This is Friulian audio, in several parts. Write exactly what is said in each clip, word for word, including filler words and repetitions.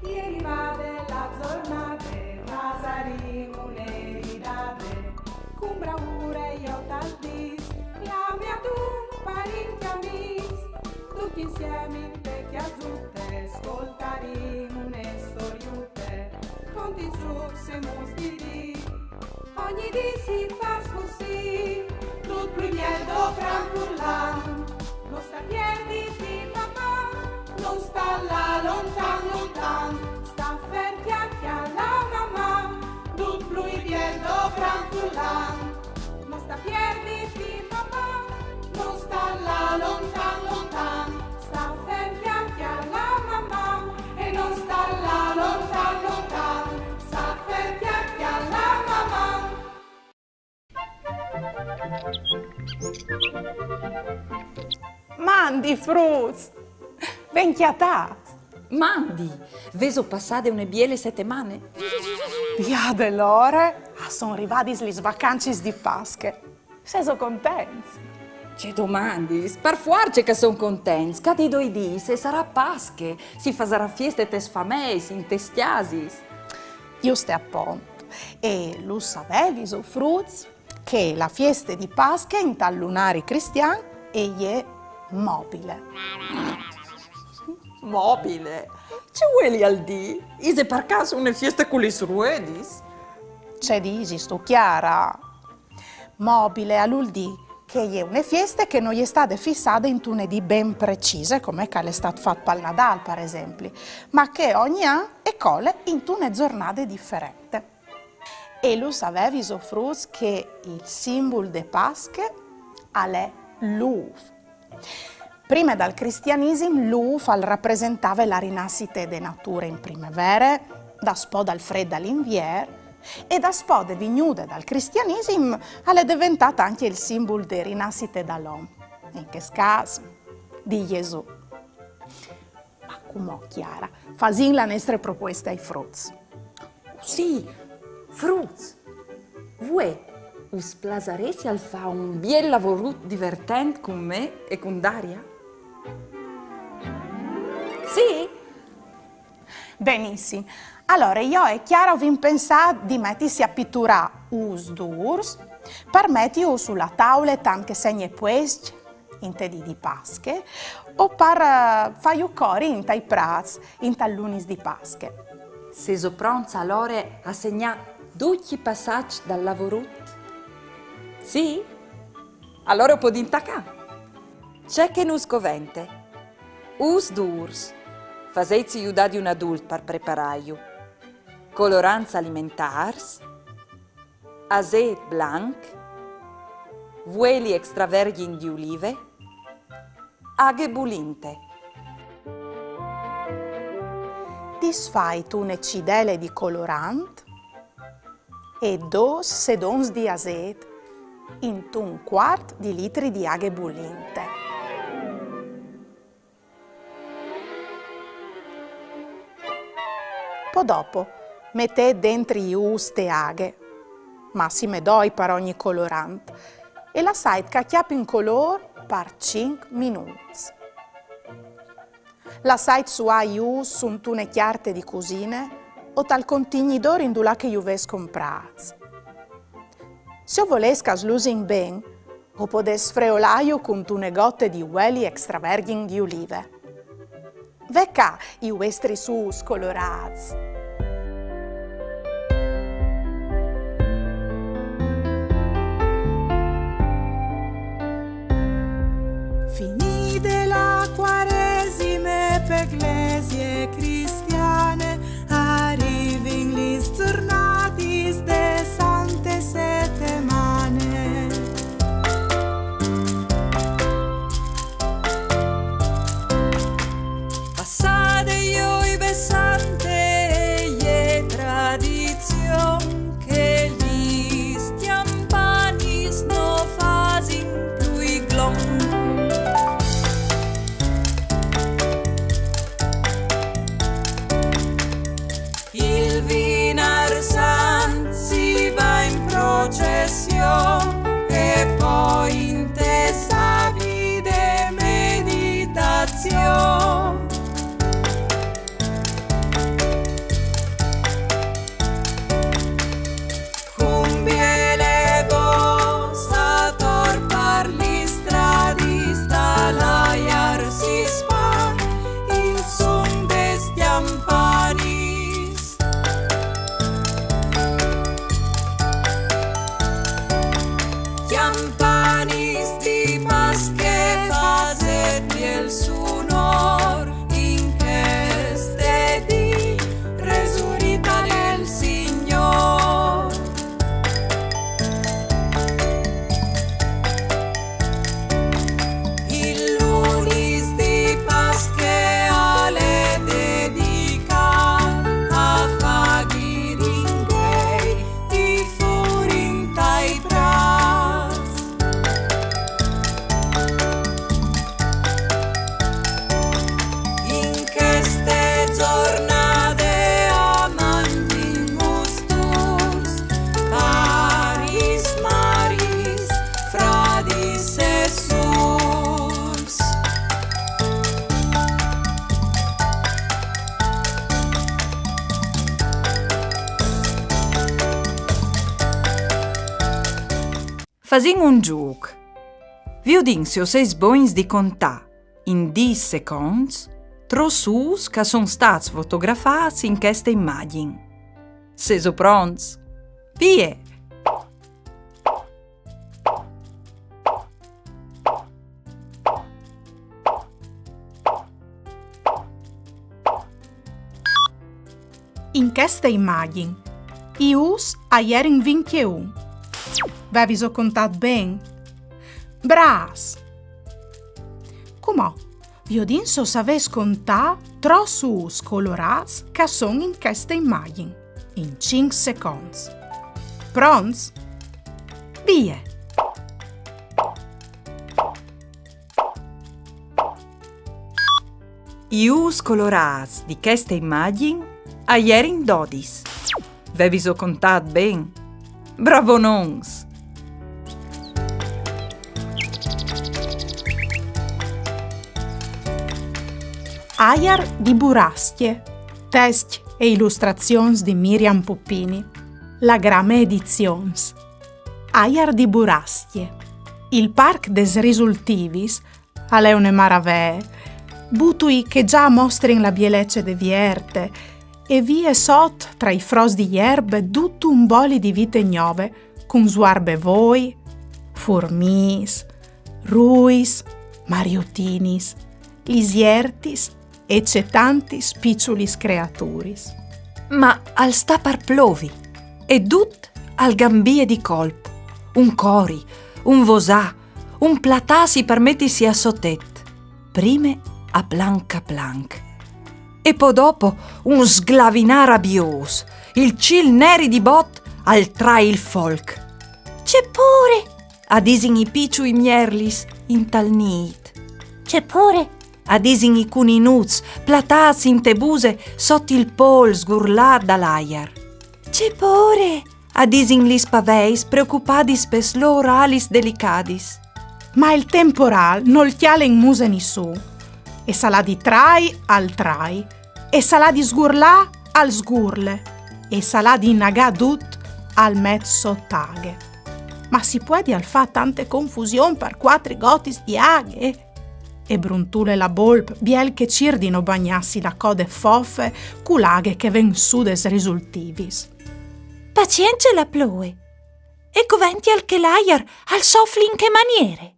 Che rivade la zornade, fasarìn une ridade, cun braure jo tal dis, clame adun parint e amis, ducj insiemi inte cjasute, scoltarìn une storiute, conti, zucs e muts di dì. Ogni dì si fâs cussì, dut plui biel dopran furlan. No sta pierditi, papà, no sta lâ lontan, lontan, sta fer, cjale, cjale la mamà, dut plui biel dopran furlan. No sta pierditi, papà, no sta lâ lontan, lontan, sta fer, cjale, cjale la mamà, e no sta lâ lontan, lontan, sta fer, cjale, cjale la mamà. Mandi fruts! Ben cjatâts! Mandi, vêso passade une biele setemane? Biade l'ore, a son rivadis lis vacancis di Pasche. Sêso contents? Ce domandis? Par fuarce che a son contents, ca di doi dîs e sarà Pasche, si fasarà fieste tes fameis, intes cjasis. Juste apont. E lu savêviso, fruts, che la fieste di Pasche intal lunari cristian e je mobile? Mobile? Ce vuelial dî? Ise par câs une fieste cu lis ruedis? Ce disistu, Chiara? Mobile al vûl dî che e je une fieste che no je stade fissade intune dì ben precise, come che al è stât fat pal Nadâl, par esempli, ma che ogni an e cole intune zornade diferente. E lu savêviso, fruts, che il simbul de Pasche al è l'ûf? Prime dal cristianisim l'ûf al rapresentave la rinassite de nature in primevere, daspò dal frêt dal Invier, e daspò de vignude dal cristianisim al è deventât ancje il simbul de rinassite dal om, in chest câs di Jesù. Ma cumò, Chiara, fasìn la nestre propueste ai fruts. Sì, fruts, vuê us plasaressial fâ un biel lavorut divertent cun me e cun Daria? Sì? Benissim. Alore, jo e Chiara o vin pensât di metisi a piturâ ûfs dûrs, par metiju su la taule tant che segne puescj inte dì di Pasche, o par, eh, fâju cori intai prâts, intal lunis di Pasche. Sêso pronts alore a segnâ ducj i passaçs dal lavorut? Sì? Alore o podìn tacâ. Ce che nus covente: ûfs dûrs, faseitsi judâ di un adult par preparâju, colorants alimentârs, asêt blanc, vueli extravergin di ulive, aghe bulinte. Disfait une cidele di colorant e dôs sedons di asêt intun cuart di litri di aghe bulinte. Po dopo, metêt dentri i ûfs te aghe, massime doi par ogni colorant, e lassait che a cjapin colôr par cinc minûts. Lassait suiâ i ûfs suntune cjarte di cusine o tal contignidôr indulà che ju vês comprâts. Se o volês che a slusin ben, o podês freolâju cuntune gote di vueli extravergin di ulive. Ve ca i vuestris ûfs colorâts. Finide la Cuaresime pe Glesie cristiane, a rivin lis zornadis de Sante Setemane. Passade joibe sante e je tradizion che lis cjampanis no fasin plui glon. Il Vinar Sant si va in procession e po inte sabide meditazion. Fasìn un zûc. Viodìn se o sês bogns di contâ, in dîs seconts, tros ûfs che a son stâts fotografâts in cheste imagjin. Sêso pronts? Vie! In cheste imagjin, i ûfs a jerin vincjeun. Veviso contât ben? Brâfs! Cumò, viodìn se o savês contâ tros ûfs colorâts che a son in cheste imagjin, in cinc seconts. Pronts? Vie! I ûfs colorâts di cheste imagjin a jerin dodis. Veviso contât ben? Bravonons! Aiar di burascje. Test e ilustrazions di Miriam Puppini. La Grame Edizions. Aiar di burascje. Il parc des risultivis al è une maravee. Butui che za a mostrin la bielece de vierte, e vie sot tra i fros di jerbe dut un boli di vite gnove, cun suarbevoi, furmîs, ruis, mariutinis, lisiertis e cetantis piçulis creaturis. Ma al sta par plovi, e dut al gambie di colp. Un cori, un vosâ, un platâsi par metisi a sotet, prime a planc a planc. E po dopo un sglavinâ rabiôs, il cîl neri di bot al trai il folc. Ce pôre! A disin i piçui mierlis intal nît. Ce pôre! A disin i cuninuts, platâts inte buse sot il pôl sgurlât dal aiar. Ce pôre! A disin lis paveis preocupadis pes lôr alis delicadis. Ma il temporâl nol cjale in muse nissun. E se al à di trai, al trai. E se al à di sgurlâ, al sgurle. E se al à di inagâ dut, al met sot aghe. Ma si puedial fâ tante confusion par cuatri gotis di aghe? E bruntule la bolp, biel che e cîr di no bagnâsi la code fofe cu la aghe che e ven sù des risultivis. Pacience la ploe. E covential che l'aiar al sofli in chê maniere?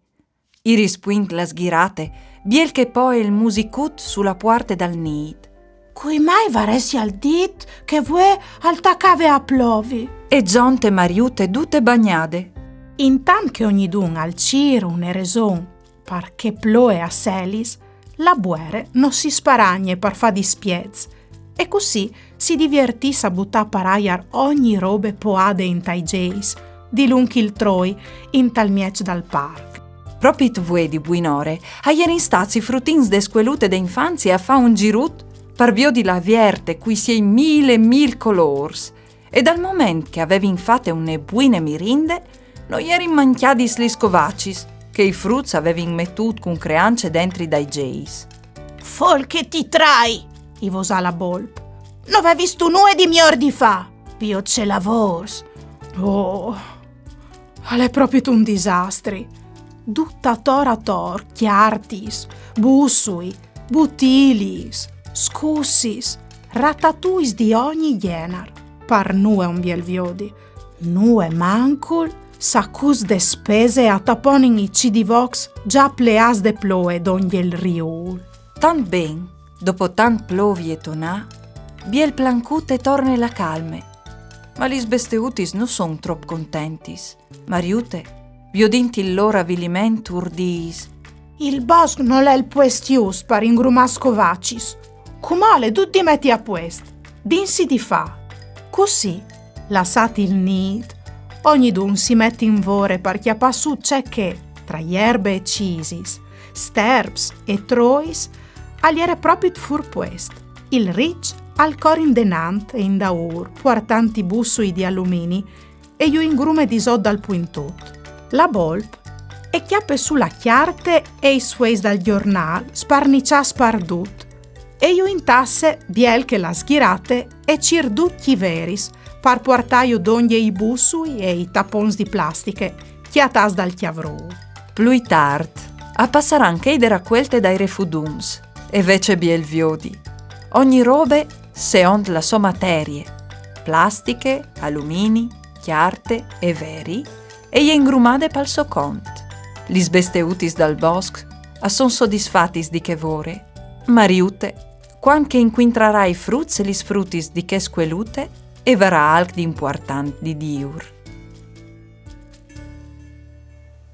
I rispuint la sghirate, biel che e poie il musicut su la puarte dal nît. Cui mai varessial dit che vuê al tacave a plovi? E zonte Mariute dute bagnade. Intant che ognidun al cîr une reson par chê ploe a selis, la buere no si sparagne par fâ dispiets, e cussì si diviertìs a butâ par aiar ogni robe poade intai zeis, dilunc il troi, intal mieç dal parc. Propit vuê di buinore a jerin stâts i frutins de scuelute de infanzie a fâ un zirut par viodi la vierte cui siei mil e mil colôrs, e dal moment che a vevin fate une buine mirinde, no jerin mancjadis lis covacis, che i fruts a vevin metût cun creance dentri dai zeis. Folc che ti trai, i vosà la bolp. No vevistu nuie di miôr di fâ? Viôt ce lavôrs. Oh, al è propit un disastri. Dut ator ator, cjartis, bussui, butiliis, scussis, ratatuis di ogni gjenar. Par nuie un biel viodi. Nuie mancul, sacuts de spese a taponin i cidivocs za pleâts de ploe dongje il riûl. Tant ben, dopo tant plovi e tonâ, biel plancut e torne la calme. Ma lis besteutis no son trop contentis. Mariute, viodint il lôr aviliment, ur dîs: Il bosc nol è il puest just par ingrumâ scovacis. Cumò al è dut di meti a puest. Dînsi di fâ. Cussì, lassât il nît, ognidun si met in vore par cjapâ sù ce che, tra jerbe e cisis, sterps e trois, al jere propit fûr puest. Il riç al cor indenant e indaûr, puartant i bussui di alumini, e ju ingrume disot dal puintut. La bolp e cjape sù la cjarte e i sfueis dal gjornâl sparniçâts pardut, e ju intasse biel che la sghirate e cîr ducj i veris par puartâju dongje i bussui e i tapons di plastiche, cjatâts dal cjavrou. Plui tart, a passaran chei de racuelte dai refudums, e ve ce biel viodi. Ogni robe seont la sô materie, plastiche, alumini, cjarte e veri, e je ingrumade pal so cont. Lis besteutis dal bosc a son sodisfatis di chê vore, ma riute, cuant che incuintrarà i fruts e lis frutis di chê scuelute, e varà alc di impuartant di dîur.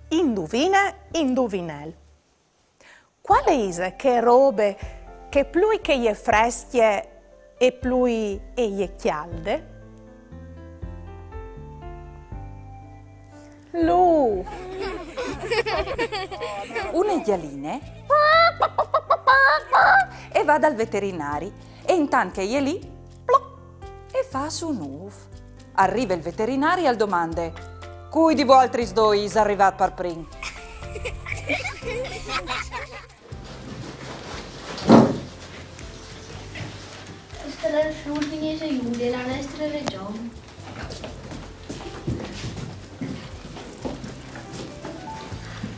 Induvine, induvinel. Cuale ise chê robe che plui che e je frescje e plui e je cjalde? Lu! Une gjaline e va dal veterinari e intant che e je li, ploc, e fâs un ûf. Al rive il veterinari e al domande: «Cui di voaltris doi isal rivât par prin?» Al è il fiur di Niese Judie, la nestre regjon.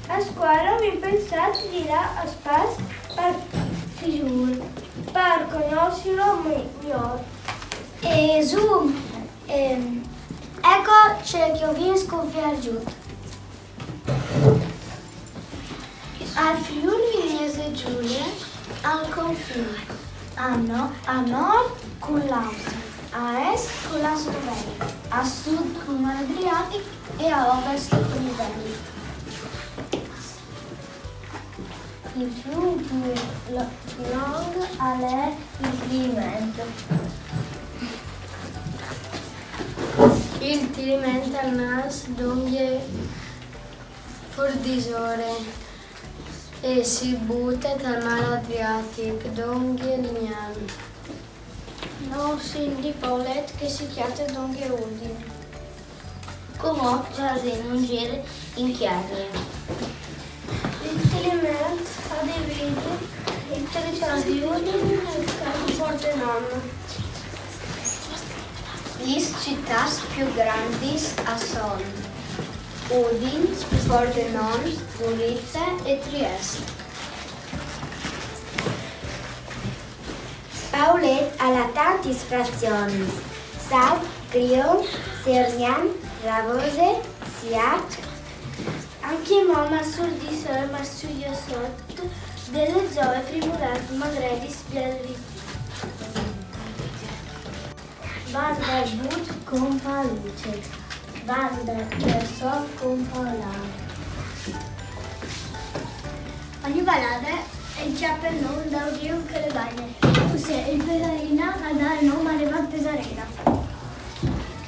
A scuele o vin pensât di lâ a spas par fiur, par cognossilo miôr. E su, ehm, eco ce che o vin scuviert. Al Friûl Vignesie Julie al confin a no-, a nord cun l'Austrie, a est cun la Slovenia, a sud cun l'Adriatic e a ovest cun i Veneto. Il fiûm plui lo-, long al è il Tiliment. Il Tiliment al nas dongje Furdisore e si bute tal mâr Adriatic dongje Lignan. No sin di Paulet che si cjate dongje Udin. Cumò o fasìn un zîr in Cjargne. Il Tiliment al divide il teritori di Udin e il Pordenon. Lis citâts plui grandis a son Udin, Pordenon, Gurize e Triest. Paulet al à tantis frazions: Salt, Grion, Sernian, Ravose, Siat. Ancjemò Marsurdisore, Marsugliasot, de le Zoe, Primurant, Magredis, Bielviti. Vardar but con Paluce, vardar il sol con Paolâr. Ogni valade e cjape il non dal riu che le bagne. Cussì il Pesarina al dà il non al riu Pesarina.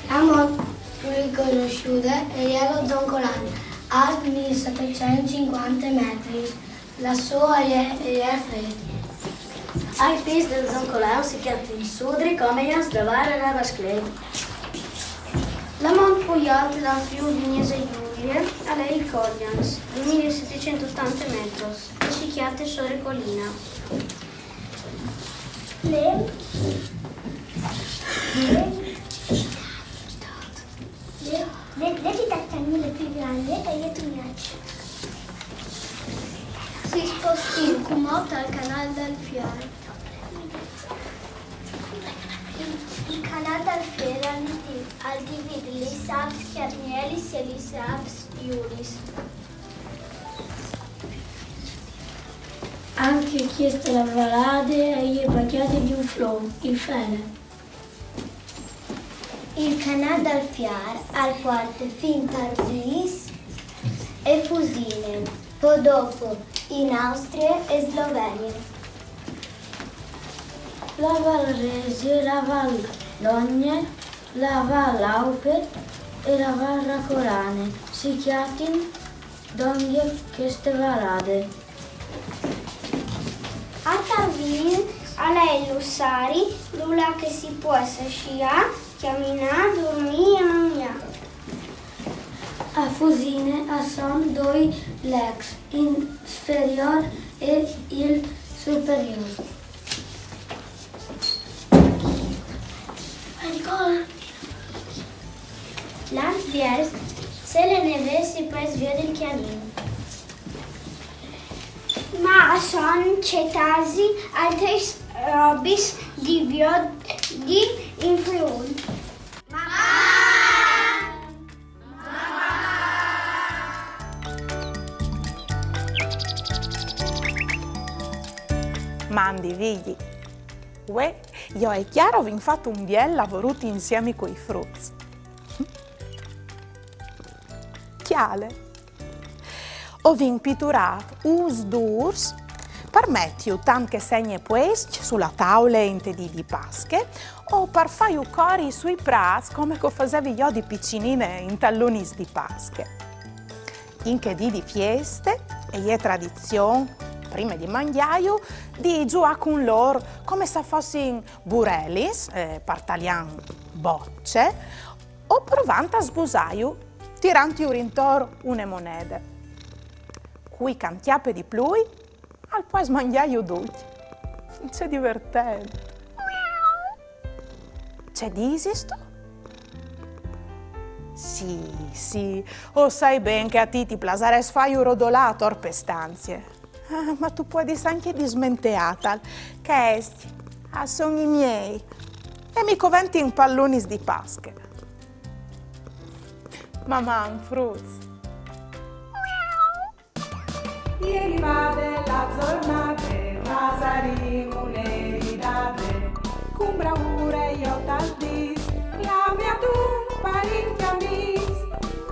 La mont plui cognossude e je lo Zoncolan, alt mil setecent cincuante metris. La sô e je, e je frêt. Ai pîts dal Zoncolan si cjatin Sudri, Comejas, Davare e Navasclêt. La mont plui alte dal Friûl Vignesie Julie al è il Comejas, doi mil setecent otante metris, e si cjate sore colina. Le, le, le, le, le citât cjanine plui grande e je Tugnaç. Si spostìn cumò tal Canâl dal Fier. Il, il Canâl dal Fier al divi-, al divide lis Alps cjargnelis e lis Alps julis. Ancje cheste valade e je bagnade di un flom, il Fele. Il Canâl dal Fier al puarte fin Tarvis e Fusine, po dopo in Austrie e Slovenie. La Val Resie, la Val Logne, la Val Laupe e la Val Racorane si cjatin dongje cheste valade. A Tarvis al è il Lussari, dulà che si pues sciâ, cjaminâ, durmî e mangjâ. A Fusine a son doi lachs, il inferiôr e il superiôr. L'Alps Biels Se le neves si pues viodi il cjamin. Ma a son cetas altris robis di viodi in Friûl. Mandi, Vigji. Uè, jo e Chiara o vin fat un biel lavorut insiemi coi fruts. Cjale. O vin piturât ûfs dûrs par metiju tant che segne puescj su la taule inte dì di Pasche o par fâju cori sui prâts come che o fasevi jo di piçinine intal lunis di Pasche. In chê dì di fieste e je tradizion, prime di mangjâju, di zuiâ cun lôr come se a fossin burelis, eh, par talian bocce, o provant a sbusâju tirantju intor une monede. Cui che 'nt cjape di plui al pues mangjâju ducj. Ce divertent! Ce disistu? Sì, sì, o sai ben che a ti ti plasarès fâju rodolâ ator pe stanzie. Ah, ma tu puedis ancje dismenteâtal, chescj a son i miei e mi coventin pal lunis di Pasche. Maman, fruts. E rivade la zornade, fasarìn une ridade, cun braure jo tal dîs, clamìn duncje parint e amîs,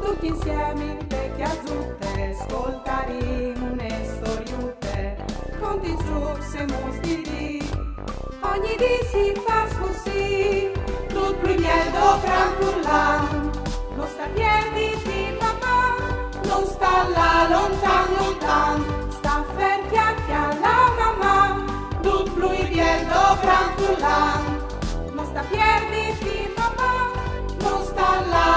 ducj insiemi inte cjasute, scoltarìn une storiute, contint zûcs e muts di dì. Ogni dì si fâs cussì, dut plui biel dal cranfurlan, no sta pierditi, papà, no sta lâ lontan lontan, sta fer, cjacle la mamà, dut plui biel dal cranfurlan, no sta pierditi, papà, no sta lâ